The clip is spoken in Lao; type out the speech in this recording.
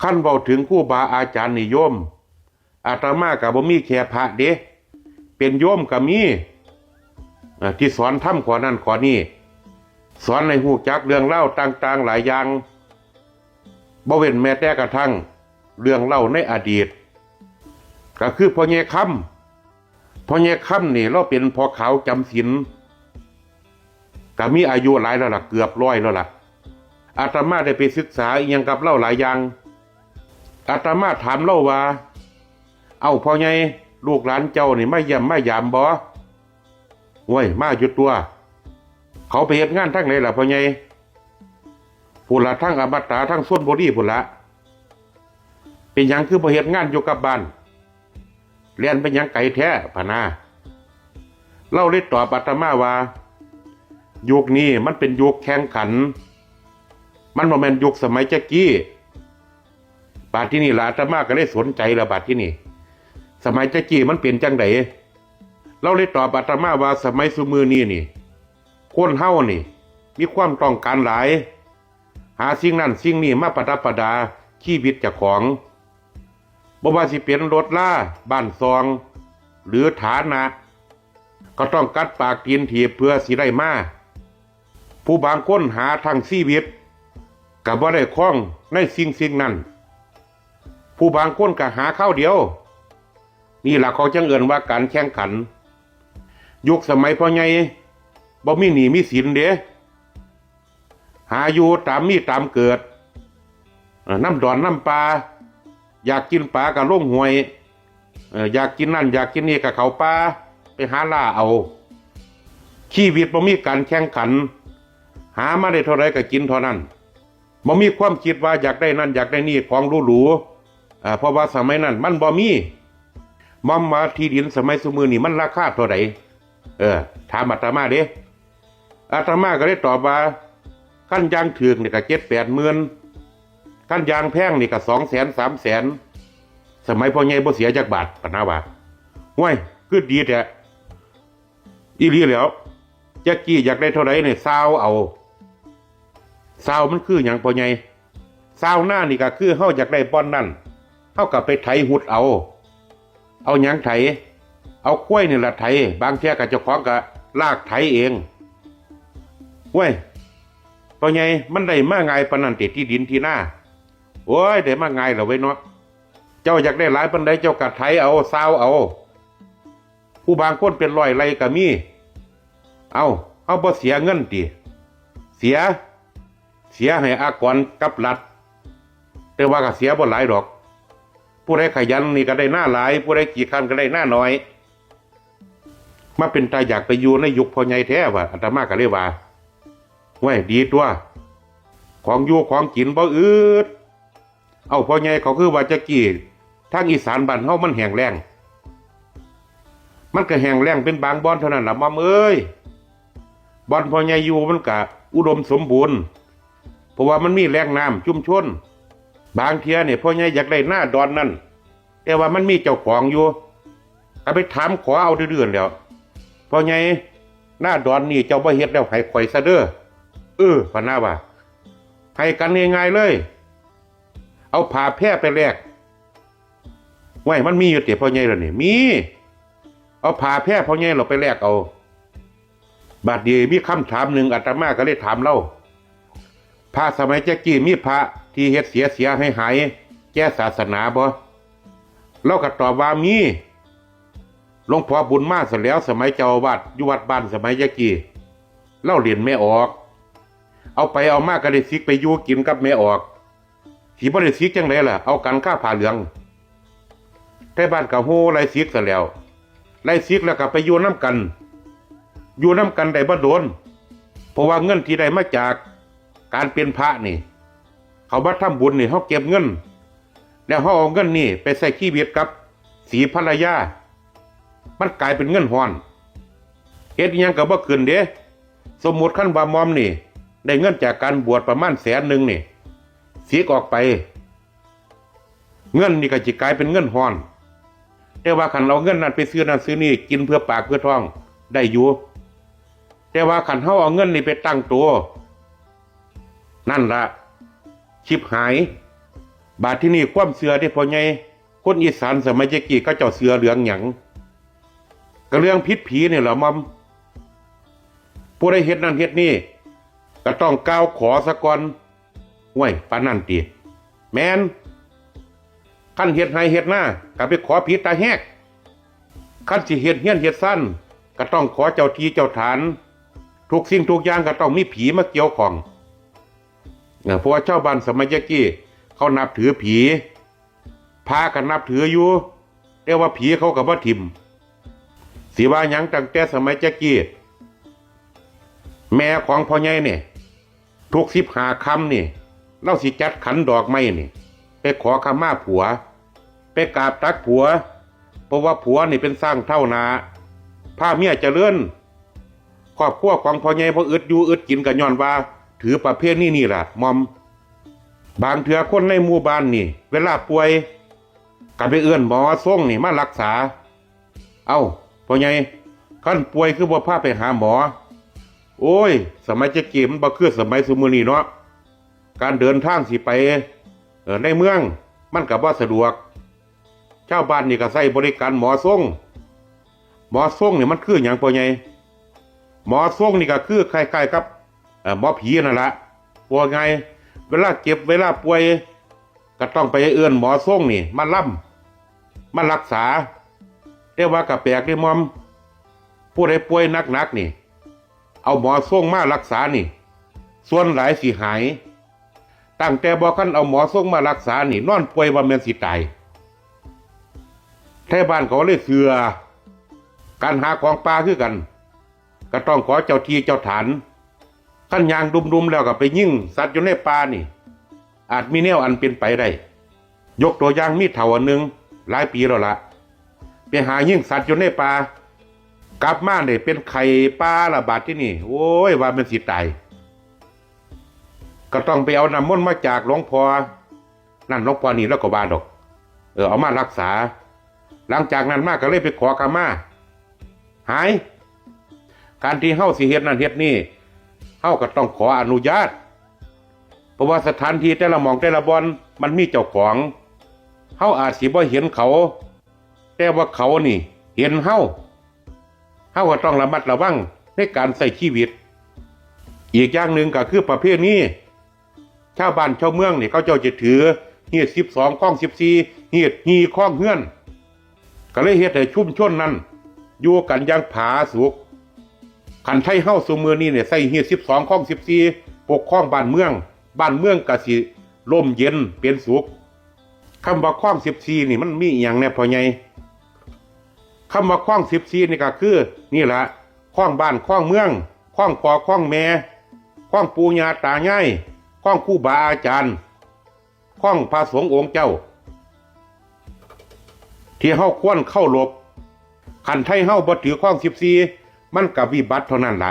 ຄັນເວົ້າເຖິງຄູບາອາຈານນີ້ໂຍມ, ອາດຕະມາກໍບໍ່ມີແຄ່ພະເດ້, ເປັນໂຍມກໍມີ, ເອີ ທີ່ສອນທຳຂໍ້ນັ້ນຂໍ້ນີ້, ສອນໃຫ້ຮູ້ຈັກເລື່ອງລາວຕ່າງໆຫຼາຍຢ່າງ, ບໍ່ເວັ້ນແມ້ແຕ່ກະທັ່ງເລື່ອງເລົ່າໃນອະດີດ, ກໍຄືພໍ່ໃຫຍ່ຄຳ. ພໍ່ໃຫຍ່ຄຳນີ້ລາວເປັນພໍ່ຂາວຈຳສິນ, ກໍມີອາຍຸຫຼາຍແລ້ວລະ, ເກືອບຮ້ອຍແລ້ວລະ. ອາດຕະມາໄດ້ໄປສຶກສາອີ່ຫຍັງກັບລາວຫຼາຍຢ່າງ. ອາດຕະມາຖາມລາວວ່າ, ເອົ້າ ພໍ່ໃຫຍ່, ລູກຫຼານເຈົ້ານີ້ມາຢ້ຽມມາຢາມບໍ່? ໂອ້ຍ ມາຢູ່ຕົວະ. ເຂົາໄປເຮັດງານທາງໃດລະພໍ່ໃຫຍ່? ພຸ້ນລະ, ທາງອະມະຕາ, ທາງຊົນບຸລີພຸ້ນລະ. ເປັນຫຍັງຄືບໍ່ເຮັດງານຢູ່ກັບບ້ານ? ແລ່ນໄປຫຍັງໄກແທ້? ພະນາ. ລາວເລີຍຕອບອາດຕະມາວ່າ, ຍຸກນີ້ມັນເປັນຍຸກແຂ່ງຂັນ, ມັນບໍ່ແມ່ນຍຸກສະໄໝແຈັກກີ້. ບາດທີນີ້ລະ ອາດຕະມາກໍເລີຍສົນໃຈລະບາດທີນີ້, ສະໄໝແຈັກກີ້ມັນເປັນຈັ່ງໃດ? ລາວເລີຍຕອບອາດຕະມາວ່າ, ສະໄໝຊຸມື້ນີ້ນີ້, ຄົນເຮົານີ້ມີຄວາມຕ້ອງການຫຼາຍ, ຫາສິ່ງນັ້ນສິ່ງນີ້ມາປະດັບປະດາຊີວິດເຈົ້າຂອງ, ບໍ່ວ່າຊິເປັນລົດລາ, ບ້ານຊ່ອງ ຫຼື ຖານະ, ກໍຕ້ອງກັດປາກຕີນຖີບເພື່ອຊິໄດ້ມາ. ຜູ້ບາງຄົນຫາທັງຊີວິດກໍບໍ່ໄດ້ຄອງໃນສິ່ງສິ່ງນັ້ນ, ຜູ້ບາງຄົນກໍຫາຄາວດຽວ. ນີ້ລະເຂົາຈັ່ງເອີ້ນວ່າການແຂ່ງຂັນ. ຍຸກສະໄໝພໍ່ໃຫຍ່ບໍ່ມີໜີ້ມີສິນເດ້, ຫາຢູ່ຕາມມີຕາມເກີດ, ເອີ ນຳດອນນຳປ່າ, ຢາກກິນປາກໍລົງຫ້ວຍ, ເອີ ຢາກກິນນັ້ນຢາກກິນນີ້ກໍເຂົ້າປ່າໄປຫາລ່າເອົາ. ຊີວິດບໍ່ມີການແຂ່ງຂັນ, ຫາມາໄດ້ເທົ່າໃດກໍກິນເທົ່ານັ້ນ. ບໍ່ມີຄວາມຄິດວ່າຢາກໄດ້ນັ້ນຢາກໄດ້ນີ້, ຂອງຫຼູໆ, ເພາະວ່າສະໄໝນັ້ນມັນບໍ່ມີ. ມອມວ່າທີ່ດິນສະໄໝຊຸມື້ນີ້ມັນລາຄາເທົ່າໃດ? ເອີ ຖາມອາດຕະມາເດ້. ອາດຕະມາກໍເລີຍຕອບວ່າ, ຄັນຢ່າງຖືກນີ້ກໍເຈັດແປດໝື່ນ, ຄັນຢ່າງແພງນີ້ກໍສອງແສນສາມແສນ. ສະໄໝພໍ່ໃຫຍ່ບໍ່ເສຍຈັກບາດ, ອາດຕະມາວ່າ. ຫ້ວຍ, ຄືດີແທ້. ອີ່ຫຼີແລ້ວ, ຈັກກີ້ຢາກໄດ້ເທົ່າໃດນີ້ ຊາວເອົາ. ຊາວມັນຄືຫຍັງພໍ່ໃຫຍ່? ຊາວນານີ້ກໍຄືເຮົາຢາກໄດ້ບ່ອນນັ້ນ, ເຮົາກໍໄປໄຖຫຸດເອົາ. ເອົາຫຍັງໄຖ? ເອົາຄວາຍນີ້ລະໄຖ, ບາງເທື່ອກໍເຈົ້າຂອງກໍລາກໄຖເອງ. ໂອ້ຍ ພໍ່ໃຫຍ່, ມັນໄດ້ມາງ່າຍປານນັ້ນຕິ ທີ່ດິນທີ່ນາ? ໂອ້ຍ, ໄດ້ມາງ່າຍລະເວີຍເນາະ. ເຈົ້າຢາກໄດ້ຫຼາຍປານໃດ ເຈົ້າກໍໄຖເອົາ, ຊາວເອົາ. ຜູ້ບາງຄົນເປັນຮ້ອຍໄຮ່ກໍມີ. ເອົ້າ, ເຮົາບໍ່ເສຍເງິນຕິ? ເສຍ, ເສຍໃຫ້ອາກອນກັບລັດ, ແຕ່ວ່າກໍເສຍບໍ່ຫຼາຍດອກ. ຜູ້ໃດຂະຫຍັນນີ້ກໍໄດ້ນາຫຼາຍ, ຜູ້ໃດຂີ້ຄ້ານກໍໄດ້ນາໜ້ອຍ. ມາເປັນຕາຢາກໄປຢູ່ໃນຍຸກພໍ່ໃຫຍ່ແທ້ວ່າ, ອາດຕະມາກໍເລີຍວ່າ, ຫ້ວຍ, ດີຕົວະ, ຂອງຢູ່ຂອງກິນບໍ່ອຶດ. ເອົ້າ, ພໍ່ໃຫຍ່, ກໍຄືວ່າແຕ່ກີ້ທາງອີສານບ້ານເຮົາມັນແຫ້ງແລ້ງ. ມັນກໍແຫ້ງແລ້ງເປັນບາງບ່ອນເທົ່ານັ້ນລະໝ່ອມເອີຍ. ບ່ອນພໍ່ໃຫຍ່ຢູ່ມັນກະອຸດົມສົມບູນ, ເພາະວ່າມັນມີແຫຼ່ງນ້ຳຊຸມຊົນ. ບາງເທື່ອນີ້ພໍ່ໃຫຍ່ຢາກໄດ້ນາດອນນັ້ນ, ແຕ່ວ່າມັນມີເຈົ້າຂອງຢູ່, ກໍໄປຖາມຂໍເອົາດື້ໆແລ້ວ. ພໍ່ໃຫຍ່, ນາດອນນີ້ເຈົ້າບໍ່ເຮັດແລ້ວໃຫ້ຂ້ອຍຊະເດີ້. ເອີ, ພະນາວ່າ, ໃຫ້ກັນງ່າຍໆເລີຍ. ເອົາຜ້າແພໄປແລກ. ຫ້ວຍ, ມັນມີຢູ່ຕິພໍ່ໃຫຍ່ລະນີ້? ມີ. ເອົາຜ້າແພພໍ່ໃຫຍ່ລະໄປແລກເອົາ. ບາດນີ້ມີຄຳຖາມໜຶ່ງ ອາດຕະມາກໍເລີຍຖາມລາວ, ພະສະໄໝແຕ່ກີ້ມີພະທີ່ເຮັດເສຍເສຍຫາຍໆແກ່ສາສະໜາບໍ່? ລາວກໍຕອບວ່າມີ. ຫຼວງພໍ່ບຸນມາຊັ້ນແຫຼ້ວ, ສະໄໝເຈົ້າອາວາດຢູ່ວັດບ້ານສະໄໝແຕ່ກີ້, ລາວຫຼິ້ນແມ່ອອກ. ເອົາໄປເອົາມາກໍໄດ້ສິກໄປຢູ່ກິນກັບແມ່ອອກ. ຊິບໍ່ໄດ້ສິກຈັ່ງໃດລະ, ເອົາກັນຄາຜ້າເຫຼືອງ. ໄທບ້ານກໍໂຫ່ໄລ່ສິກຊັ້ນແຫຼ້ວ. ໄລ່ສິກແລ້ວກໍໄປຢູ່ນຳກັນ. ຢູ່ນຳກັນໄດ້ບໍ່ດົນ, ເພາະວ່າເງິນທີ່ໄດ້ມາຈາກການເປັນພະນີ້, ເຂົາມາທຳບຸນນີ້, ເຮົາເກັບເງິນ, ແລ້ວເຮົາເອົາເງິນນີ້ໄປໃຊ້ຊີວິດກັບສີພັນລະຍາ, ມັນກາຍເປັນເງິນຮ້ອນ. ເຮັດອີ່ຫຍັງກໍບໍ່ຂຶ້ນເດ້. ສົມມຸດຄັນວ່າໝ່ອມນີ້ໄດ້ເງິນຈາກການບວດປະມານແສນໜຶ່ງນີ້, ສິກອອກໄປ, ເງິນນີ້ກໍຊິກາຍເປັນເງິນຮ້ອນ. ແຕ່ວ່າຄັນເອົາເງິນນັ້ນໄປຊື້ນັ້ນຊື້ນີ້, ກິນເພື່ອປາກເພື່ອທ້ອງໄດ້ຢູ່. ແຕ່ວ່າຄັນເຮົາເອົາເງິນນີ້ໄປຕັ້ງໂຕ, ນັ້ນລະ, ຊິບຫາຍ. ບາດທີນີ້ຄວາມເຊື່ອເດ້ພໍ່ໃຫຍ່ ຄົນອີສານສະໄໝແຕ່ກີ້ເຂົາເຈົ້າເຊື່ອເລື່ອງຫຍັງ? ກໍເລື່ອງຜິດຜີນີ້ແຫຼະໝ່ອມ. ຜູ້ໃດເຮັດນັ້ນເຮັດນີ້ ກໍຕ້ອງກ່າວຂໍສາກ່ອນ. ຫ້ວຍ ປານນັ້ນຕິ? ແມ່ນ. ຄັນເຮັດໄຮ່ເຮັດນາ ກໍໄປຂໍຜີຕາແຮກ. ຄັນຊິເຮັດເຮືອນເຮັດຊານ ກໍຕ້ອງຂໍເຈົ້າທີ່ເຈົ້າຖານ. ທຸກສິ່ງທຸກຢ່າງກໍຕ້ອງມີຜີມາກ່ຽວຂ້ອງ. ເອີ ເພາະວ່າຊາວບ້ານສະໄໝແຕ່ກີ້ເຂົານັບຖືຜີ. ພະກໍນັບຖືຢູ່ ແຕ່ວ່າຜີເຂົາກໍບໍ່ຖິ້ມ. ຊິວ່າຫຍັງ ຕັ້ງແຕ່ສະໄໝແຕ່ກີ້ ແມ່ຂອງພໍ່ໃຫຍ່ນີ້ ທຸກສິບຫ້າຄ່ຳນີ້ ລາວຊິຈັດຂັນດອກໄມ້ນີ້ ໄປຂໍຂະມາຜົວ ໄປກາບຕັກຜົວ ເພາະວ່າຜົວນີ້ເປັນຊ້າງເທົ້າໜ້າ ພາເມຍຈະເລີນ. ຄອບຄົວຂອງພໍ່ໃຫຍ່ບໍ່ອຶດຢູ່ອຶດກິນ ກໍຍ້ອນວ່າຖືປະເພນີນີ້ລະໝ່ອມ. ບາງເທື່ອຄົນໃນໝູ່ບ້ານນີ້ ເວລາປ່ວຍ ກໍໄປເອີ້ນໝໍຊົງນີ້ມາລັກສາ. ເອົ້າ ພໍ່ໃຫຍ່ ຄັນປ່ວຍຄືບໍ່ພາໄປຫາໝໍ? ໂອ້ຍ ສະໄໝແຕ່ກີ້ມັນບໍ່ຄືສະໄໝຊຸມື້ນີ້ເນາະ. ການເດີນທາງຊິໄປ ເອີ ໃນເມືອງ ມັນກໍບໍ່ສະດວກ. ຊາວບ້ານນີ້ກໍໃຊ້ບໍລິການໝໍຊົງ. ໝໍຊົງນີ້ມັນຄືຫຍັງພໍ່ໃຫຍ່? ໝໍຊົງນີ້ກໍຄືຄ້າຍໆກັບ ເອີ ໝໍຜີນັ້ນລະ. ເວົ້າງ່າຍ ເວລາເຈັບເວລາປ່ວຍ ກໍຕ້ອງໄປເອີ້ນໝໍຊົງນີ້ມາລຳ ມາລັກສາ. ແຕ່ວ່າກໍແປກເດ້ໝ່ອມ ຜູ້ໃດປ່ວຍໜັກໆນີ້ ເອົາໝໍຊົງມາລັກສານີ້ ສ່ວນຫຼາຍຊິຫາຍ. ຕັ້ງແຕ່ບໍ່ທັນເອົາໝໍຊົງມາລັກສານີ້ ນອນປ່ວຍວ່າແມ່ນຊິຕາຍ. ໄທບ້ານເຂົາເລີຍເຊື່ອ. ການຫາຂອງປ່າຄືກັນ ກໍຕ້ອງຂໍເຈົ້າທີ່ເຈົ້າຖານ. ຄັນຍ່າງດຸ່ມໆແລ້ວກໍໄປຍິງສັດຢູ່ໃນປ່ານີ້ ອາດມີແນວອັນເປັນໄປໄດ້. ຍົກຕົວຢ່າງ ມີເຖົ້າອັນໜຶ່ງ ຫຼາຍປີແລ້ວລະ ໄປຫາຍິງສັດຢູ່ໃນປ່າ ກັບມານີ້ເປັນໄຂ້ປ່າລະບາດທີນີ້ ໂອ້ຍ ວ່າແມ່ນຊິຕາຍ. ກໍຕ້ອງໄປເອົານ້ຳມົນມາຈາກຫຼວງພໍ່ນັ້ນ ຫຼວງພໍ່ນີ້ ລາວກໍວ່າດອກ ເອີ ເອົາມາລັກສາ. ຫຼັງຈາກນັ້ນມາກໍເລີຍໄປຂໍຂະມາ ຫາຍ. ການທີ່ເຮົາຊິເຮັດນັ້ນເຮັດນີ້ ເຮົາກໍຕ້ອງຂໍອະນຸຍາດ ເພາະວ່າສະຖານທີ່ແຕ່ລະໝ່ອງແຕ່ລະບ່ອນມັນມີເຈົ້າຂອງ. ເຮົາອາດຊິບໍ່ເຫັນເຂົາ ແຕ່ວ່າເຂົານີ້ເຫັນເຮົາ. ເຮົາກໍຕ້ອງລະມັດລະວັງໃນການໃຊ້ຊີວິດ. ອີກຢ່າງໜຶ່ງກໍຄືປະເພນີ ຊາວບ້ານຊາວເມືອງນີ້ ເຂົາເຈົ້າຈະຖືຮີດສິບສອງຄອງສິບສີ່ ຮີດຮີຄອງເຮືອນ ກໍເລີຍເຮັດໃຫ້ຊຸມຊົນນັ້ນຢູ່ກັນຢ່າງຜາສຸກ. ຄັນໄທເຮົາຊຸມື້ນີ້ນີ້ ໃຊ້ຮີດສິບສອງຄອງສິບສີ່ປົກຄອງບ້ານເມືອງ ບ້ານເມືອງກໍຊິຮົ່ມເຢັນເປັນສຸກ. ຄຳວ່າຄອງສິບສີ່ນີ້ ມັນມີອີ່ຫຍັງແດ່ພໍ່ໃຫຍ່? ຄຳວ່າຄອງສິບສີ່ນີ້ກໍຄື ນີ້ລະ ຄອງບ້ານຄອງເມືອງ ຄອງພໍ່ຄອງແມ່ ຄອງປູ່ຍ່າຕາຍາຍ ຄອງຄູບາອາຈານ ຄອງພະສົງອົງເຈົ້າ ທີ່ເຮົາຄວນເຄົາລົບ. ຄັນໄທເຮົາບໍ່ຖືຄອງສິບສີ່ ມັນກໍວິບັດເທົ່ານັ້ນລະ.